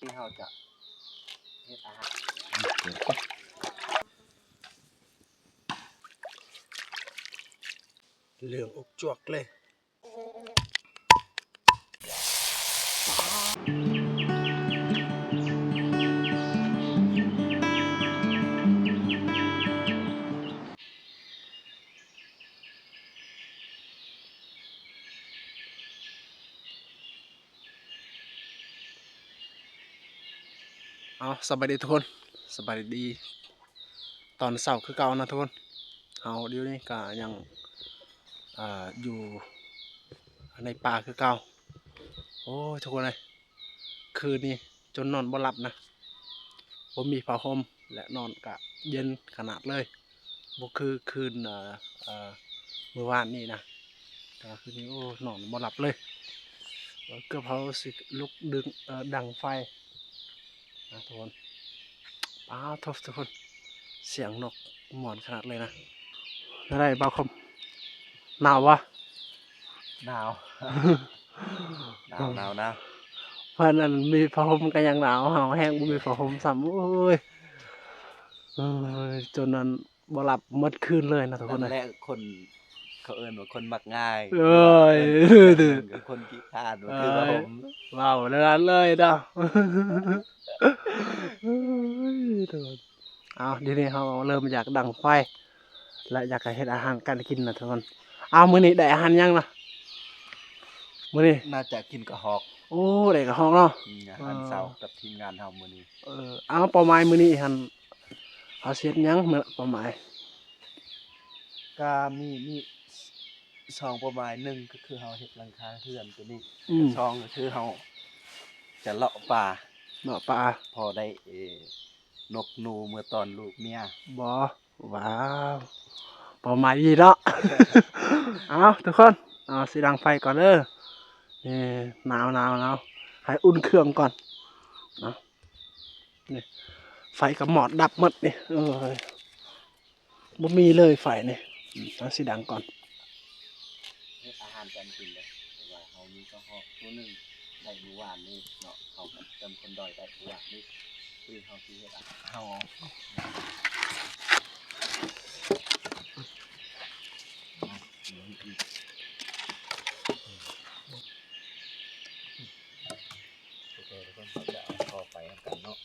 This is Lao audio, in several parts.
ນີ້ເຮົາຈະເຮັດອາຫານ ເຫຼືອງອົກຈວກເລີຍ. ເອົາ ສະບາຍດີທຸກຄົນ ສະບາຍດີຕອນເຊົ້າຄືເກົ່ານະທຸກຄົນ. ເຮົາດຽວນີ້ກະຍັງ ອ່າ ຢູ່ໃນປ່າຄືເກົ່າ. ໂອ້ຍ ທຸກຄົນເອີຍ ຄືນນີ້ຈົນນອນບໍ່ຫຼັບນະ ບໍ່ມີຜ້າຫົ່ມ ແລະ ນອນກະເຢັນຂະໜາດເລີຍ. ບໍ່ຄືຄືນ ເອີ ເອີ ມື້ວານນີ້ນະ ແຕ່ວ່າຄືນນີ້ ໂອ້ ນອນບໍ່ຫຼັບເລີຍ. ເກືອບເຮົາຊິລຸກດຶງ ເອີ ດັງໄຟນະທຸກຄົນ. ປາໂທ້ ທຸກຄົນ ສຽງນົກມ່ວນຂະໜາດເລີຍນະ. ແນວໃດບ່າວຄົມ ໜາວບໍ່? ໜາວ ໜາວ ໜາວ ໜາວ. ເພິ່ນອັນມີຜ້າຫົ່ມກະຍັງໜາວ ເຮົາແຮງບໍ່ມີຜ້າຫົ່ມຊ້ຳ. ໂອ້ຍ ເອີຍ ຈົນອັນ ບໍ່ຫຼັບໝົດຄືນເລີຍນະທຸກຄົນເອີຍ. ນັ້ນແຫຼະ ຄົນ ເຂົາເອີ້ນວ່າຄົນມັກງ່າຍ. ເອີຍ ຄົນຂີ້ຄ້ານ ບໍ່ຖືກວ່າ ເອີຍ ເວົ້າແນວນັ້ນເລີຍເນາະ. ເອີຍ ທຸກຄົນ ເອົາ ດຽວນີ້ເຮົາເລີ່ມຢາກດັງໄຟ ແລະ ຢາກເຮັດອາຫານການກິນນະທຸກຄົນ. ເອົາ ມື້ນີ້ໄດ້ອາຫານຫຍັງນະ? ມື້ນີ້ໜ້າຈະກິນກະຮອກ. ໂອ້ ໄດ້ກະຮອກເນາະ. ອືມ ອາຫານເຊົ້າ ເອີ ກັບທີມງານເຮົາມື້ນີ້. ເອີ ເອົາ ເປົ້າໝາຍມື້ນີ້ຫັ້ນ ເຮົາຊິເຮັດຫຍັງ ເປົ້າໝາຍ? ກະມີ ມີສອງເປົ້າໝາຍ ໜຶ່ງກະຄືເຮົາເຮັດຫຼັງຄາເຮືອນໂຕນີ້. ອືມ ສອງກະຄືເຮົາຈະເລາະປ່າ ເລາະປ່າ ພໍໄດ້ ເອີ ນົກໜູເມືອຕ້ອນລູກເມຍ. ບໍ່ ວ້າວ ເປົ້າໝາຍດີເນາະ. ເອົາ ທຸກຄົນ ເອົາ ຊິດັງໄຟກ່ອນເດີ. ນີ້ ໜາວ ໜາວ ໜາວ ໃຫ້ອຸ່ນເຄື່ອງກ່ອນເນາະ. ນີ້ ໄຟກະມອດດັບໝົດນີ້. ເອີຍ ບໍ່ມີເລີຍໄຟນີ້. ອືມ ເຮົາຊິດັງກ່ອນ ເຮັດອາຫານການກິນເດີ. ເພາະວ່າເຮົາມີກະຮອກໂຕໜຶ່ງໄດ້ມື້ວານນີ້ເນາະ ເຮົາກະເຕີມຄົນດອຍໄດ້ມື້ວານນີ້. ຄືເຮົາຊິເຮັດອາຫານ ເຮົາ ໂອເຄ ທຸກຄົນ ເຮົາຈະເອົາເຂົ້າໄປນຳກັນເນາະ.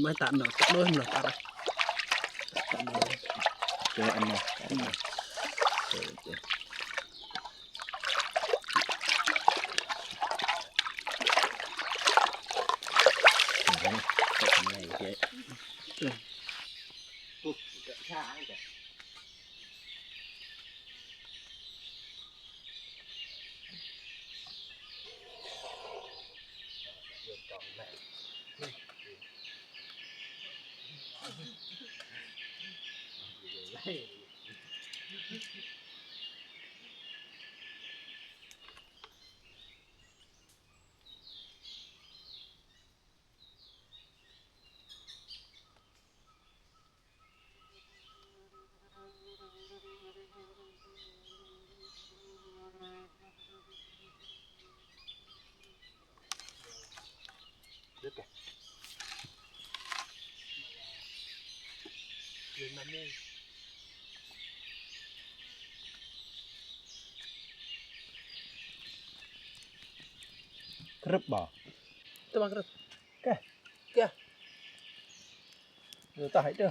ໄມ້ຕັດເນາະ ຕັດເລີຍເນາະ ຕັດເລີຍ ເຈີອັນເນາະ ເອີ ເຈີ. ໄ ກຣຶບບໍ່? ຕະວັງກຣຶບ ກະ ກະ ເດີ ຕາຍເດີ.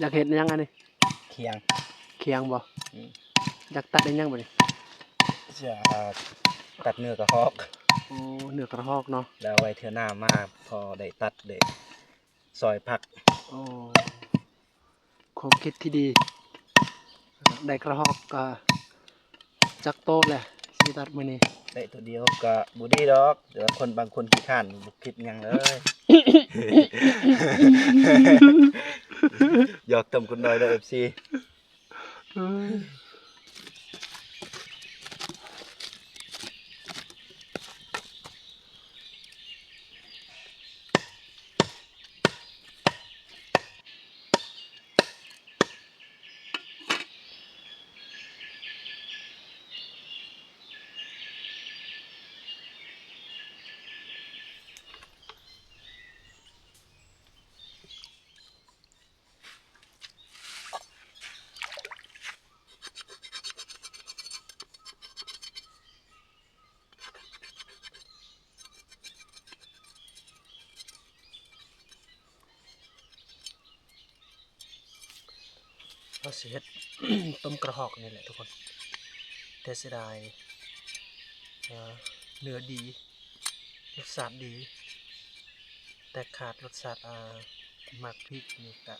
ຢາກເຮັດຫຍັງອັນນີ້? ຄຽງ ຄຽງບໍ່? ອືມ ຢາກຕັດອີຫຍັງບັດນີ້? ຈະຕັດເນື້ອກະຮອກ. ໂອ້ ເນື້ອກະຮອກເນາະ ແລ້ວໄວ້ເທື່ອໜ້າມາພໍໄດ້ຕັດ ໄດ້ຊອຍຜັກ. ໂອ້ ຄວາມຄິດທີ່ດີ ໄດ້ກະຮອກກະຈັກໂຕແຫຼະ ຊິຕັດມື້ນີ້? ໄດ້ໂຕດຽວກະບໍ່ດີດອກ ແຕ່ວ່າຄົນບາງຄົນຂີ້ຄ້ານ ບໍ່ຄິດຫຍັງເລີຍ. ຢອກຕົມຄຸນນ້ອຍເດີ ເອັຟຊີ. ເຮົາຊິເຮັດ ຕົ້ມກະຮອກນີ້ແຫຼະທຸກຄົນ ແຕ່ເສຍດາຍ ເອີ ເນື້ອດີ ລົດຊາດດີ ແຕ່ຂາດລົດຊາດ ອາ ໝາກພິກນີ້ກະ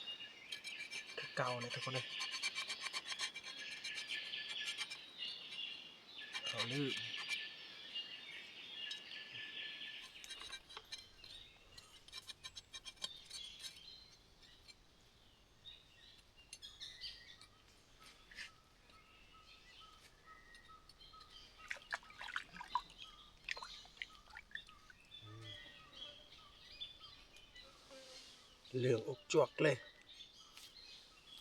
ຄືເກົ່າແຫຼະທຸກຄົນເອີຍ. ເຂົ້າລືມ. ເຫຼືອງອົກຈວກເລີຍ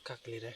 ຄັກເລີຍເດ້.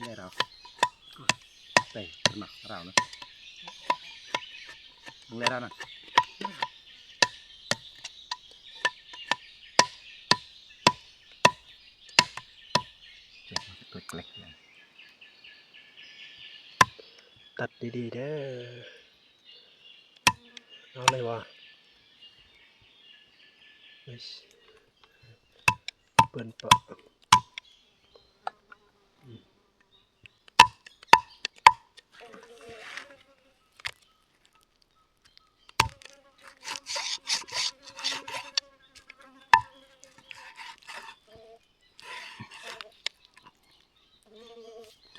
ແລະເຮົາ ໄປ ເນາະ ເຮົານະ ເບິ່ງແລະເຮົານະ. ເກັບມາເປັນຕົວເລັກໆ ຕັດດີໆເດີ. ເອົາເລີຍວ່າ ເບິ່ງປະ. ອືມ.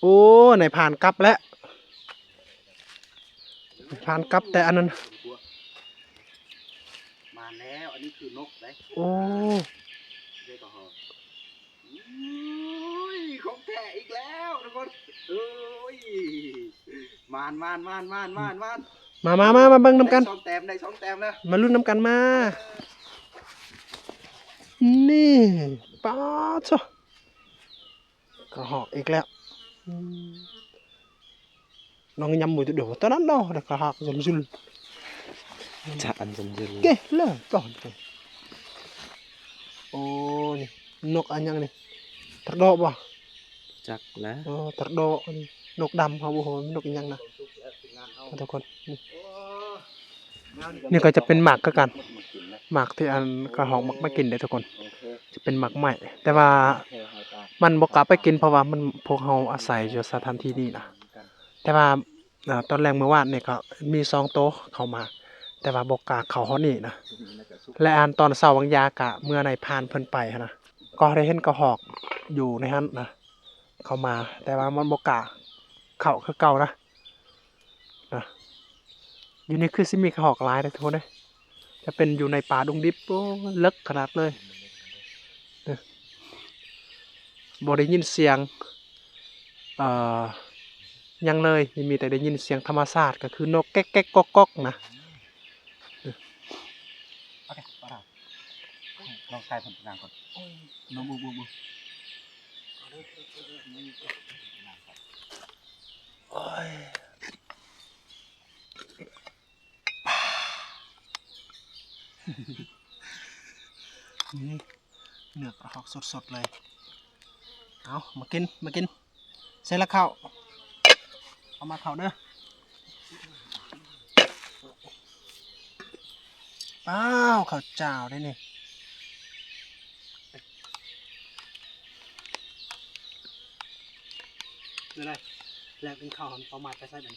ໂອ້ ນາຍພານກັບແລ້ວ ນາຍພານກັບແຕ່ອັນນັ້ນ ມາແລ້ວ ອັນນີ້ຄືນົກເດ້ ໂອ້ ເດ້ກໍຮອດ ໂອ້ຍ ຂອງແທ້ອີກແລ້ວທຸກຄົນ ໂອ້ຍ ມານໆໆໆໆ ມາໆໆ ມາເບິ່ງນຳກັນ ໄດ້ສອງແຕ້ມ ໄດ້ສອງແຕ້ມແລ້ວ ມາລຸ້ນນຳກັນມາ ເອີ ນີ້ ປາດໂທ້ ກະຮອກອີກແລ້ວ ອືມ ນ້ອງຍຳໝູດດຽວ ຕອນນັ້ນເນາະ ກະຮອກຈົນຊຸນ ຈະອັນຈົນຊຸນ ເກເລີ ຕອນ ໂອ້ ນີ້ ນົກອັນຫຍັງນີ້ ທອດໂດະບໍ່? ຈັກແຫຼະ ໂອ້ ທອດໂດະ ນົກດຳ ເຮົາບໍ່ຮູ້ ນົກອີຫຍັງນະ ທຸກຄົນ ນີ້ ນີ້ກໍຈະເປັນໝາກຄືກັນ ໝາກທີ່ອັນກະຮອກມັກມາກິນເດ້ທຸກຄົນ ຈະເປັນໝາກໄມ້ ແຕ່ວ່າມັນບໍ່ກ້າໄປກິນ ເພາະວ່າມັນ ພວກເຮົາອາໄສຢູ່ສະຖານທີ່ນີ້ນະ ແຕ່ວ່າ ອາ ຕອນແລງມື້ວານນີ້ກໍມີສອງໂຕເຂົ້າມາ ແຕ່ວ່າບໍ່ກ້າເຂົ້າຮອດນີ້ນະ ແລະ ອັນຕອນເຊົ້າບາງຢ່າກະເມື່ອນາຍພານເພິ່ນໄປຫັ້ນນະ ກໍໄດ້ເຫັນກະຮອກຢູ່ໃນຫັ້ນນະ ເຂົ້າມາ ແຕ່ວ່າມັນບໍ່ກ້າເຂົ້າຄືເກົ່ານະ ນະ ຢູ່ນີ້ຄືຊິມີກະຮອກຫຼາຍເດ້ທຸກຄົນເດ້ ຈະເປັນຢູ່ໃນປ່າດົງດິບ ໂອ້ ເລິກຂະໜາດເລີຍ ເອີ ບໍ່ໄດ້ຍິນສຽງ ເອີ ຫຍັງເລີຍ ມີແຕ່ໄດ້ຍິນສຽງທຳມະຊາດ ກໍຄືນົກແກັກໆກ໊ອກໆນະ ລອງໃສ່ເພິ່ນນາງກ່ອນ ໂອ້ຍ ໂອ້ຍ ນີ້ ເນື້ອກະຮອກສົດໆເລີຍ ເອົາ ມາກິນ ມາກິນ ໃສ່ລະເຂົ້າ ເອົາມາເຂົ້າເດີ ວ້າວ ເຂົ້າຈ້າວເດ້ນີ້ ເປັນໃດ ແລ້ວກິນເຂົ້າຫັ້ນ ເອົາມາແຕ່ໃສບັດນີ້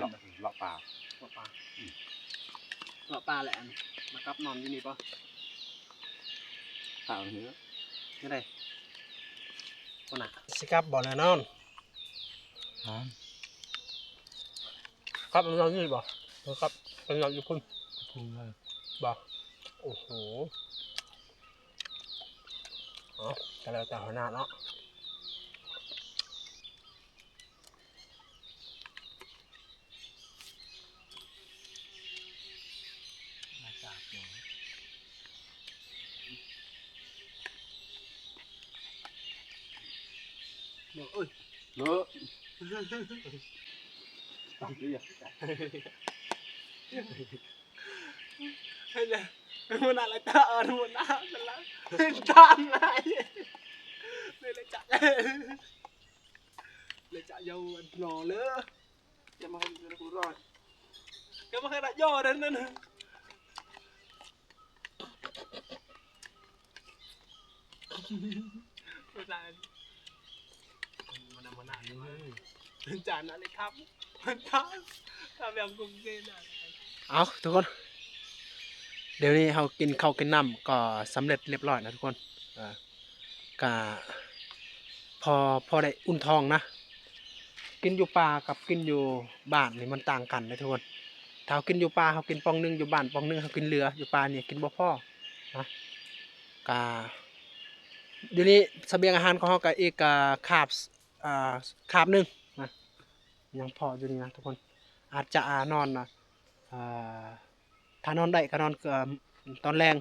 ເລາະ ເລາະປ່າ ເລາະປ່າ ອືມ ເລາະປ່າແຫຼະ ມາກັບນອນຢູ່ນີ້ບໍ່? ຖ້າເຫືອ ຈັ່ງໃດ ພຸ້ນນະ ຊິກັບບໍ່ແລ້ວນອນ ນອນ ກັບນອນຢູ່ນີ້ບໍ່? ກັບໄປນອນຢູ່ພຸ້ນ ພຸ້ນເລີຍ ບໍ່? ໂອ້ໂຫ ເອົາ ກະແລ້ວແຕ່ຫົວໜ້າເນາະ. ເນາະ ເອີຍ ເນາະ ຕາມເລື່ອງ ໃຫ້ແຫຼະ ຫົວໜ້າລາຍຕາ ຫົວໜ້າລາຍຕາ ເລີຍລະຈະ ເລີຍຈະເຍົາອັນຫຼໍ່ເລີຍ. ຈະມາໃຫ້ເປັນຜູ້ລອດ ຈະມາໃຫ້ລະຍໍນັ້ນ ນັ້ນ ຜູ້ຊາຍ ມັນນຳ ມັນນຳ ຈານນະເລີຍຄັບ ທ່ານ ຖ້າແບບກົງເກນນະ. ເອົາ ທຸກຄົນ ດຽວນີ້ເຮົາກິນເຂົ້າກິນນ້ຳກໍສຳເລັດລຽບຮ້ອຍນະທຸກຄົນ ເອີ ກະພໍ ພໍໄດ້ອຸ່ນທ້ອງນະ. ກິນຢູ່ປ່າກັບກິນຢູ່ບ້ານນີ້ມັນຕ່າງກັນເດ້ທຸກຄົນ. ຖ້າເຮົາກິນຢູ່ປ່າ ເຮົາກິນປ່ອງໜຶ່ງ, ຢູ່ບ້ານປ່ອງໜຶ່ງ ເຮົາກິນເຫຼືອ, ຢູ່ປ່ານີ້ກິນບໍ່ພໍນະ. ກະ ດຽວນີ້ສະບຽງອາຫານຂອງເຮົາກະອີກ ກະຄາບ ອ່າ ຄາບໜຶ່ງນະ ຍັງພໍຢູ່ນີ້ນະທຸກຄົນ. ອາດຈະ ອ່າ ນອນນະ ອ່າ ຖ້ານອນໄດ້ກໍນອນ ເອີ່ມ ຕອນແລງ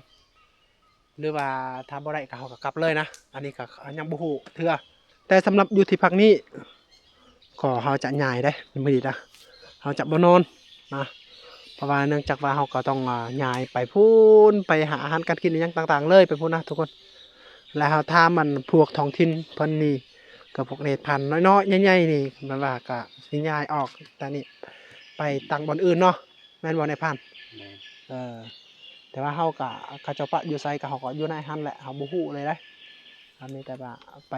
ຫຼືວ່າຖ້າບໍ່ໄດ້ກໍເຮົາກໍກັບເລີຍນະ. ອັນນີ້ກໍຍັງບໍ່ຮູ້ເທື່ອ ແຕ່ສຳລັບຢູ່ທີ່ພັກນີ້ກໍເຮົາຈະຍ້າຍເດ້ ມື້ນີ້ນະ ເຮົາຈະບໍ່ນອນນະ ເພາະວ່າເນື່ອງຈາກວ່າເຮົາກໍຕ້ອງ ອາ ຍ້າຍໄປພຸ້ນ ໄປຫາອາຫານການກິນອີ່ຫຍັງຕ່າງໆເລີຍ ໄປພຸ້ນນະທຸກຄົນ. ແລ້ວເຮົາຖາມອັນພວກທ້ອງຖິ່ນເພິ່ນນີ້ ກໍພວກເນປານນ້ອຍໆ ໃຫຍ່ໆ ນີ້ ແມ່ນວ່າກໍຊິຍ້າຍອອກຈາກນີ້ໄປຕັ້ງບ່ອນອື່ນເນາະ. ແມ່ນບໍ່ນາຍພານ? ແມ່ນ ເອີ ແຕ່ວ່າເຮົາກະ ເຂົາເຈົ້າປະຢູ່ໃສກະເຮົາກໍຢູ່ໃນຫັ້ນແຫຼະ ເຮົາບໍ່ຮູ້ເລີຍເດ້. ເຮົາມີແຕ່ວ່າໄປ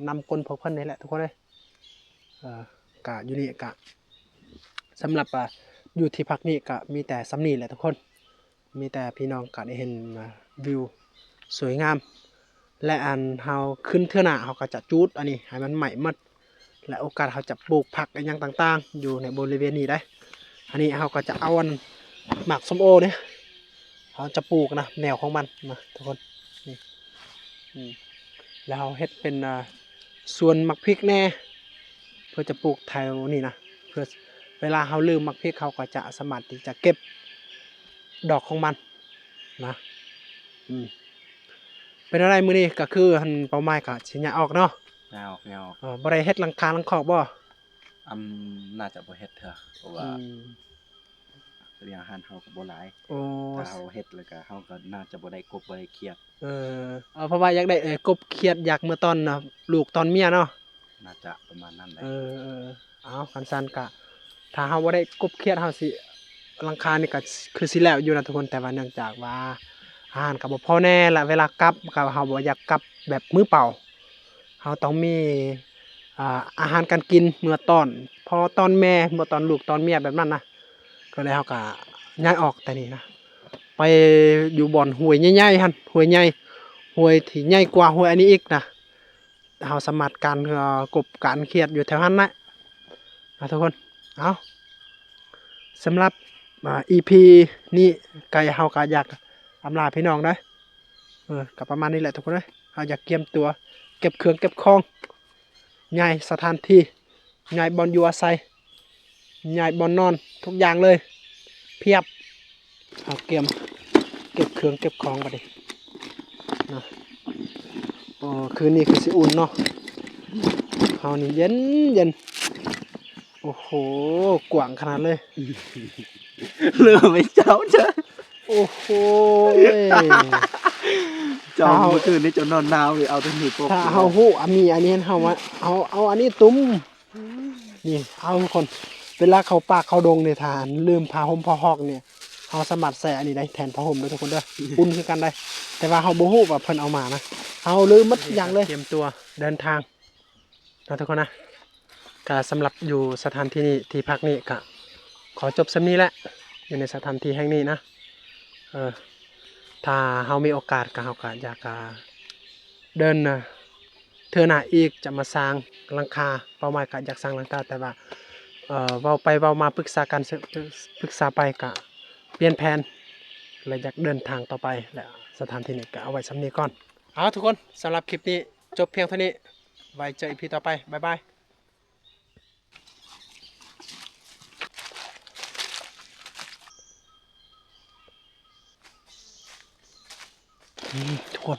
ນຳກົ້ນພວກເພິ່ນນີ້ແຫຼະທຸກຄົນເອີຍ. ເອີ ກະຢູ່ນີ້ກະ ສຳລັບ ອາ ຢູ່ທີ່ພັກນີ້ກະມີແຕ່ສ່ຳນີ້ແຫຼະທຸກຄົນ. ມີແຕ່ພີ່ນ້ອງກະໄດ້ເຫັນ ອາ ວິວສວຍງາມ ແລະ ອັນເຮົາຂຶ້ນເທື່ອໜ້າ ເຮົາກໍຈະຈູດອັນນີ້ໃຫ້ມັນໄໝ້ໝົດ ແລະ ໂອກາດເຮົາຈະປູກຜັກອີ່ຫຍັງຕ່າງໆ ຢູ່ໃນບໍລິເວນນີ້ໄດ໋. ອັນນີ້ເຮົາກໍຈະເອົາອັນໝາກສົ້ມໂອນີ້ ເຮົາຈະປູກນະ ແນວຂອງມັນນະທຸກຄົນ ນີ້ ອືມ ແລ້ວເຮົາເຮັດເປັນ ອາ ສວນໝາກພິກແດ່ ເພື່ອຈະປູກແຖວນີ້ນະ ເພື່ອເວລາເຮົາລືມໝາກພິກ ເຮົາກໍຈະສາມາດທີ່ຈະເກັບດອກຂອງມັນນະ. ອືມ ເປັນແນວໃດມື້ນີ້? ກໍຄືຫັ້ນ ເປົ້າໝາຍກໍຊິຍ້າຍອອກເນາະ? ຍ້າຍອອກ ຍ້າຍອອກ. ເອີ ບໍ່ໄດ້ເຮັດຫຼັງຄາຫຼັງຄອກບໍ່? ອຳ ໜ້າຈະບໍ່ເຮັດເທື່ອ ເພາະວ່າ ອືມ ສະບຽງອາຫານເຮົາກໍບໍ່ຫຼາຍ. ໂອ້ ຖ້າເຮົາເຮັດແລ້ວກໍ ເຮົາກໍໜ້າຈະບໍ່ໄດ້ກົບ ບໍ່ໄດ້ຂຽດ. ເອີ ເອີ ເພາະວ່າຢາກໄດ້ ເອີ ກົບຂຽດ ຢາກເມື່ອຕອນ ອາ ລູກຕອນເມຍເນາະ? ໜ້າຈະປະມານນັ້ນແຫຼະ. ເອີ ເອີ ເອົາ ຄັນຊັ້ນກະ ຖ້າເຮົາບໍ່ໄດ້ກົບຂຽດ ເຮົາຊິ ຫຼັງຄານີ້ກໍຄືຊິແລ້ວຢູ່ນະທຸກຄົນ ແຕ່ວ່າເນື່ອງຈາກວ່າອາຫານກໍບໍ່ພໍແດ່ ແລະ ເວລາກັບກໍ ເຮົາບໍ່ຢາກກັບແບບມືເປົ່າ. ເຮົາຕ້ອງມີ ອ່າ ອາຫານການກິນເມື່ອຕອນພໍ່ຕອນແມ່ ເມື່ອຕອນລູກຕອນເມຍແບບນັ້ນນະ. ກໍເລີຍເຮົາກໍຍ້າຍອອກແຕ່ນີ້ນະ ໄປຢູ່ບ່ອນຫ້ວຍໃຫຍ່ໆຫັ້ນ ຫ້ວຍໃຫຍ່ ຫ້ວຍທີ່ໃຫຍ່ກວ່າຫ້ວຍອັນນີ້ອີກນະ. ເຮົາສາມາດການ ເອີ ກົບການຂຽດຢູ່ແຖວຫັ້ນນະ ນະທຸກຄົນ. ເອົາ ສຳລັບ ອ່າ ອີພີນີ້ ໄກເຮົາກໍຢາກອຳລາພີ່ນ້ອງເດີ. ເອີ ກໍປະມານນີ້ແຫຼະທຸກຄົນເອີຍ ເຮົາຢາກກຽມຕົວເກັບເຄື່ອງເກັບຂອງ ຍ້າຍສະຖານທີ່ ຍ້າຍບ່ອນຢູ່ອາໄສ ຍ້າຍບ່ອນນອນ ທຸກຢ່າງເລີຍ ພຽບ. ເຮົາກຽມເກັບເຄື່ອງເກັບຂອງບັດນີ້ນະ. ໂອ້ ຄືນນີ້ຄືຊິອຸ່ນເນາະ ເຮົານີ້ເຢັນໆ. ໂອ້ໂຫ ກວ້າງຂະໜາດເລີຍ ເຫຼືອໄປເຈົ້າເດີ. ໂອ້ໂຫ ເຈົ້າ ເມື່ອຄືນນີ້ເຈົ້ານອນໜາວເລີຍ ເອົາແຕ່ໜີໂປກ. ຖ້າເຮົາຮູ້ ອາ ມີອັນນີ້ ເຮົາມາ ເຮົາເອົາອັນນີ້ຕຸ້ມ ນີ້ ເອົາທຸກຄົນ ເວລາເຂົ້າປ່າເຂົ້າດົງນີ້ ຖ້າລືມຜ້າຫົ່ມຜ້າຫອກນີ້ ເຮົາສາມາດໃຊ້ອັນນີ້ໄດ້ແທນຜ້າຫົ່ມເດີທຸກຄົນເດີ ອຸ່ນຄືກັນໄດ໋. ແຕ່ວ່າເຮົາບໍ່ຮູ້ວ່າເພິ່ນເອົາມານະ ເຮົາລືມໝົດທຸກຢ່າງເລີຍ. ກຽມຕົວເດີນທາງນະທຸກຄົນນະ. ກະສຳລັບຢູ່ສະຖານທີ່ນີ້ ທີ່ພັກນີ້ກະຂໍຈົບສ່ຳນີ້ແຫຼະ ຢູ່ໃນສະຖານທີ່ແຫ່ງນີ້ນະ. ເອີ ຖ້າເຮົາມີໂອກາດກະ ເຮົາກະຢາກ ອາ ເດີນນະ ເທື່ອໜ້າອີກຈະມາສ້າງຫຼັງຄາ ເປົ້າໝາຍກະຢາກສ້າງຫຼັງຄາ ແຕ່ວ່າ ເອີ ເວົ້າໄປເວົ້າມາ ປຶກສາກັນ ປຶກສາໄປກະປ່ຽນແຜນ ແລະ ຢາກເດີນທາງຕໍ່ໄປ ແລະ ສະຖານທີ່ນີ້ກໍເອົາໄວ້ສ່ຳນີ້ກ່ອນ. ເອົາ ທຸກຄົນ, ສຳລັບຄລິບນີ້ຈົບພຽງເທົ່ານີ້. ໄວ້ເຈີອີພີຕໍ່ໄປ. ບາຍບາຍ. ນີ້ທຸກຄົນ,